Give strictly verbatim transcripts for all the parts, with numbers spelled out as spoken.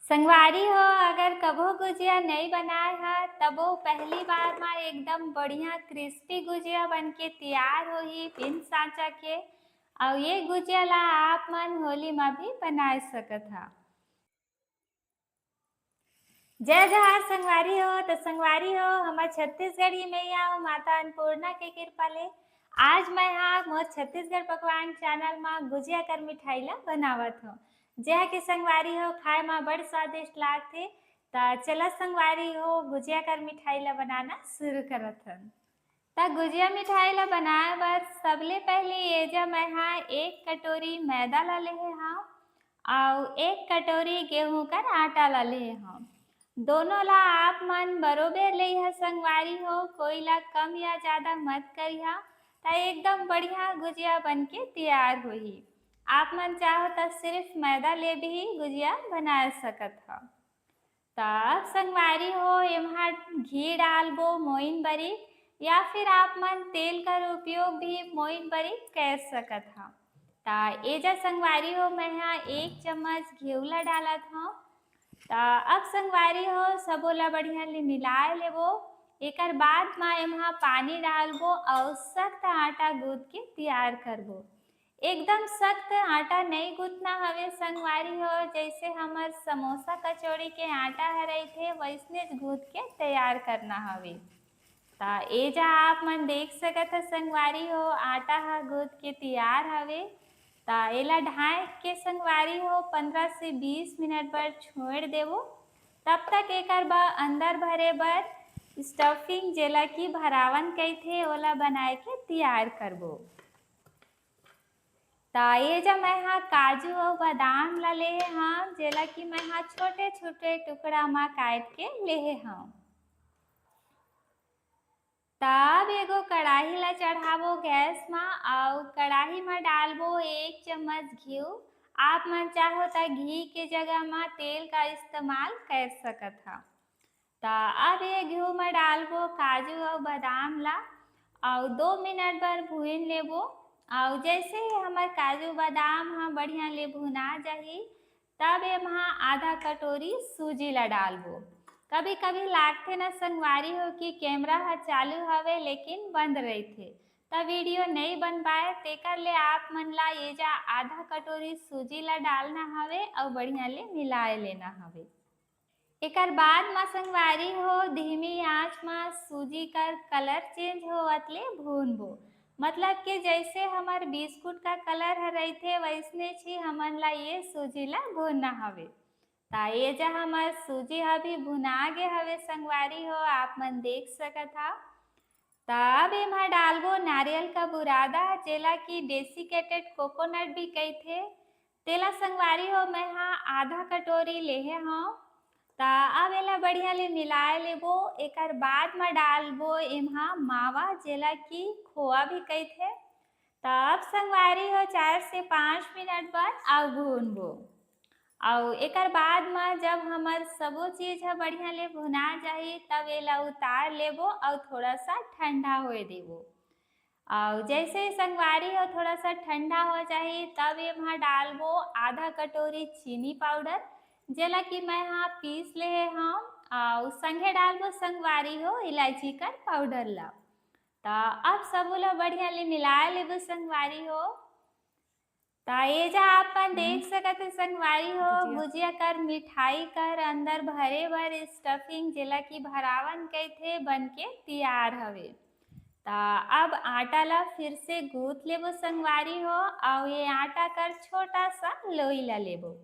संगवारी हो, अगर कभो गुजिया नइ बनाए ह, तबो पहली बार म एकदम बढ़िया crispy गुजिया बन के तियार होही बिन सांचा के। अउ ये गुजिया ला आप मन होली म भी बनाए सकत ह। जय जोहार संगवारी हो। तो संगवारी हो, हमर छत्तीसगढ़ी मैया अउ माता अन्नपूर्णा के कृपा ले आज मैं हा मोर छत्तीसगढ़ पकवान चैनल म गुजिया कर मिठाई ला बनावत हव, जेहा के संगवारी हो खाए म बड़ स्वादिष्ट लागथे। त चला संगवारी हो, गुजिया कर मिठाई ला बनाना शुरू करत हन। त गुजिया मिठाई ला बनाए बर सबले पहले ये जा मैं हा एक कटोरी मैदा ला लेहे हव अउ एक कटोरी गेहूं कर आटा ला लेहे हव। दोनों ला आप मन बरोबर लेहा संगवारी हो, कोई ला कम या ज्यादा मत करिहा, त एकदम बढ़िया गुजिया बन के तियार होही। आप मन चाहो त सिर्फ मैदा ले भी गुजिया बना सकत हव। त अब संगवारी हो, एम्हा घी डालबो मोइन बरी, या फिर आप मन तेल कर उपयोग भी मोइन बरी कर सकत हव। त ए जा संगवारी हो, मैं हा एक चम्मच घीव ला डालत हव। त अब संगवारी हो, सबो ला बढ़िया ले मिलाए लेबो। एकर बाद म एम्हा पानी डालबो अउ सख्त आटा गूंथ के तियार करबो। एकदम सख्त आटा नइ गूंथना हवे संगवारी हो, जैसे हमर समोसा कचौड़ी के आटा ह रहिथे, वैसने गूंथ के तैयार करना हवे। त ए जा आप मन देख सकत ह संगवारी हो, आटा ह गूंथ के तियार हवे। त एला ढांक के संगवारी हो पंद्रह से बीस मिनट बर छोड़ देबो। तब तक एकर बर अंदर भरे बर stuffing, जेला कि भरावन कहिथे, ओला बनाए के तियार करबो। त ये जा मैं हा काजू अउ बादाम ला लेहे हव, जेला कि मैं हा छोटे-छोटे टुकड़ा म काट के लेहे हव। तब एगो कड़ाही ला चढ़ाबो गैस म, अउ कड़ाही म डालबो एक चम्मच घीव। आप मन चाहो त घी के जगह म तेल का इस्तेमाल कर सकत हव। त अब ये घीव म डालबो काजू अउ बादाम ला, अउ दो मिनट बर भून लेबो। अउ जैसे ही हमर काजू बादाम ह बढ़िया ले भुना जाही, तब एम्हा आधा कटोरी सूजी ला डालबो। कभी-कभी लागथे न संगवारी हो कि कैमरा ह चालू हवे लेकिन बंद रहिथे, त वीडियो नइ बन पाए, तेकर ले आप मन ला ये जा आधा कटोरी सूजी ला डालना हवे अउ बढ़िया ले मिलाए लेना हवे। एकर बाद म संगवारी हो धीमी आंच म सूजी कर कलर चेंज होवत ले भूनबो, मतलब कि जैसे हमर बिस्कुट का कलर ह रहिथे वैसने ही हमन ला ये सूजी ला भूनना हवे। त ये जा हमर सूजी ह भी भुना गे हवे संगवारी हो, आप मन देख सकत हव। त अब एमा डालबो नारियल का बुरादा, जेला कि desiccated coconut भी कहिथे। तेला संगवारी हो मैं हा आधा कटोरी लेहे हव। त अब एला बढ़िया ले मिलाए लेबो। एकर बाद म डालबो एम्हा मावा, जेला कि खोआ भी कहिथे। त अब संगवारी हो चार से पाँच मिनट बर अउ भूनबो। अउ एकर बाद म जब हमर सबो चीज ह बढ़िया ले भुना जाही, तब एला उतार लेबो अउ थोड़ा सा ठंडा होए देबो। अउ जैसे ही संगवारी हो थोड़ा सा ठंडा हो जाही, तब एमा डालबो आधा कटोरी चीनी पाउडर, जेला कि मैं हा पीस लेहे हव, अउ संगे डालबो संगवारी हो इलायची कर पाउडर ला। त अब सबो ला बढ़िया ले मिला लेबो संगवारी हो। त ये जा आप मन देख सकत हे संगवारी हो, गुजिया कर मिठाई कर अंदर भरे बर stuffing, जेला कि भरावन कहिथे, बन के तियार हवे। त अब आटा ला फिर से गूंथ लेबो संगवारी हो, अउ ये आटा कर छोटा सा लोई ला लेबो।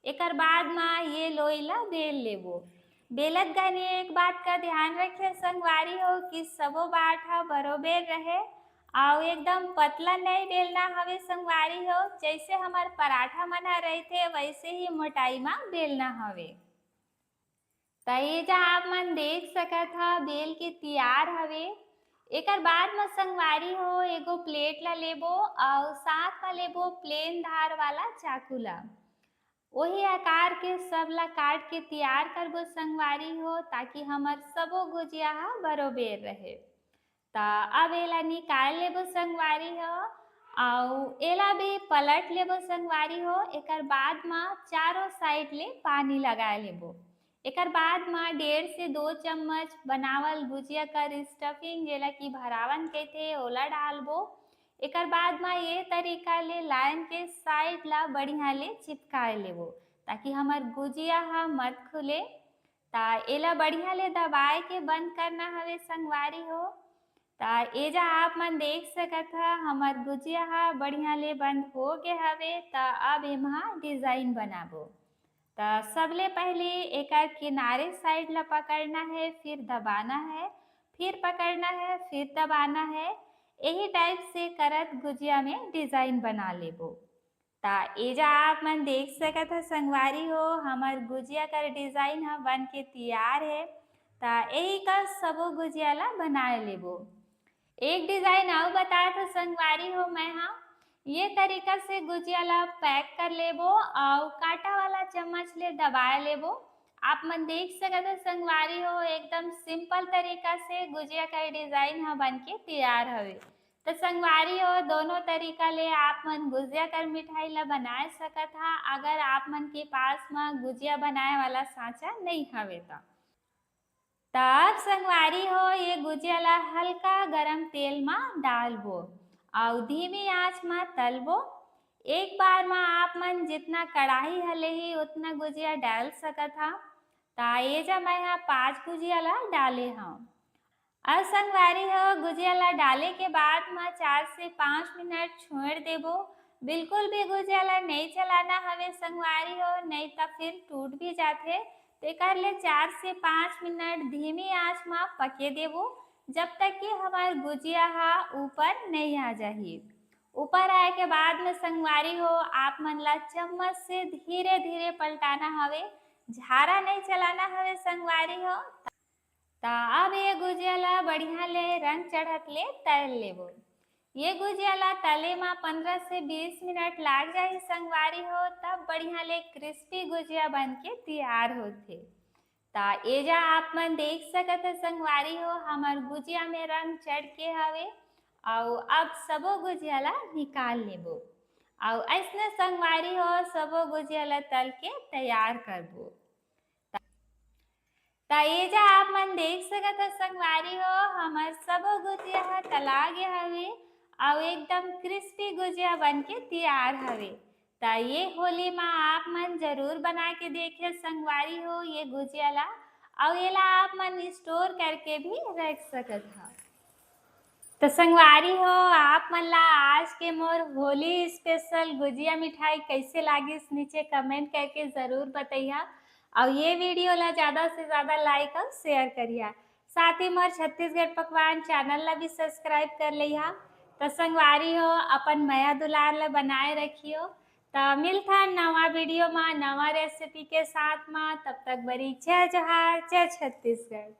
एकर बाद म ये लोई ला बेल लेबो। बेलत घनी एक बात का ध्यान रखे संगवारी हो कि सबो बाट ह बरोबर रहे, अउ एकदम पतला नइ बेलना हवे संगवारी हो, जैसे हमर पराठा मन ह रहिथे वैसे ही मोटाई म बेलना हवे। त ये जा आप मन देख सकत ह बेल के तियार हवे। एकर बाद म संगवारी हो एगो plate ला लेबो अउ साथ म लेबो plain धार वाला चाकू ला। ओही आकार के सब ला काट के तियार करबो संगवारी हो, ताकि हमर सबो गुजिया ह बरोबर रहे। त अब एला निकाल लेबो संगवारी हो, अउ एला भी पलट लेबो संगवारी हो। एकर बाद म चारों साइड ले पानी लगा लेबो। एकर बाद म डेढ़ से दो चम्मच बनावल गुजिया कर स्टफिंग, जेला कि भरावन कहिथे, ओला डालबो। एकर बाद म ये तरीका ले लाइन के साइड ला बढ़िया ले चिपकाए लेबो, ताकि हमर गुजिया ह मत खुले। त एला बढ़िया ले दबाए के बंद करना हवे संगवारी हो। त ए जा आप मन देख सकत ह, हमर गुजिया ह बढ़िया ले बंद हो गे हवे। त अब एमा डिजाइन बनाबो। त सबले पहले एकर किनारे साइड ला पकड़ना है, फिर दबाना है, फिर पकड़ना है, फिर दबाना है। यही टाइप से करत गुजिया में डिजाइन बना लेबो। त ए जा आप मन देख सकत ह संगवारी हो, हमर गुजिया कर डिजाइन ह बन के तैयार है। त यही का सबो गुजिया ला बनाए लेबो। एक डिजाइन अउ बतात ह संगवारी हो, मैं हा ये तरीका से गुजिया ला पैक कर लेबो अउ कांटा वाला चम्मच ले दबाए लेबो। आप मन देख सकत ह संगवारी हो, एकदम सिंपल तरीका से गुजिया का डिजाइन ह बन के तैयार हवे। त संगवारी हो, दोनों तरीका ले आप मन गुजिया कर मिठाई ला बनाए सकत हा, अगर आप मन के पास म गुजिया बनाए वाला सांचा नई हवे त। त अब संगवारी हो, ये गुजिया ला हल्का गरम तेल म डालबो अउ धीमी आंच म तलबो। एक बार म आप मन जितना कड़ाही ह लेही, उतना गुजिया डाल सकत हा। त ए जा मैं हा पांच गुजिया ला डाले हंव। अउ संगवारी हो, गुजिया ला डाले के बाद म चार से पांच मिनट छोड़ देबो। बिल्कुल भी गुजिया ला नई चलाना हवे संगवारी हो, नई त फिर टूट भी जाथे। तेकर ले चार से पांच मिनट धीमी आंच म पके देबो, जब तक कि हमर गुजिया हा ऊपर नई आ जाही। ऊपर आए के बाद में संगवारी हो, आप मन ला चम्मच से धीरे-धीरे पलटाना हवे, झारा नई चलाना हवे संगवारी हो। त अब ये गुजिया ला बढ़िया ले रंग चढ़त ले तल लेबो। ये गुजिया ला तले म पंद्रह से बीस मिनट लाग जाही संगवारी हो, तब बढ़िया ले क्रिस्पी गुजिया बन के तैयार होथे। त ए जा आप मन देख सकत ह संगवारी हो, हमर गुजिया में रंग चढ़ के हवे। अउ अब सबो गुजिया ला निकाल लेबो। अउ अइसने संगवारी हो, सबो गुजिया ला तल के तैयार करबो। त ए जा आप मन देख सकत ह संगवारी हो, हमर सबो गुजिया ह तला गे हवे अउ एकदम क्रिस्पी गुजिया बन के तैयार हवे। त ये होली म आप मन जरूर बना के देखिए संगवारी हो ये गुजिया ला, अउ एला आप मन स्टोर करके भी रख सकत ह। त संगवारी हो, आप मन ला आज के मोर होली स्पेशल गुजिया मिठाई कैसे लागिस, नीचे कमेंट करके जरूर बतैहा। अउ ये वीडियो ला ज्यादा से ज्यादा लाइक अउ शेयर करिहा। साथ ही मोर छत्तीसगढ़ पकवान चैनल ला भी सब्सक्राइब कर लेहा। त संगवारी हो, अपन मया दुलार ला बनाए रखियो। त मिलथन नवा वीडियो मा नवा रेसिपी के साथ मा। तब तक बरी जय जोहार, जय छत्तीसगढ़।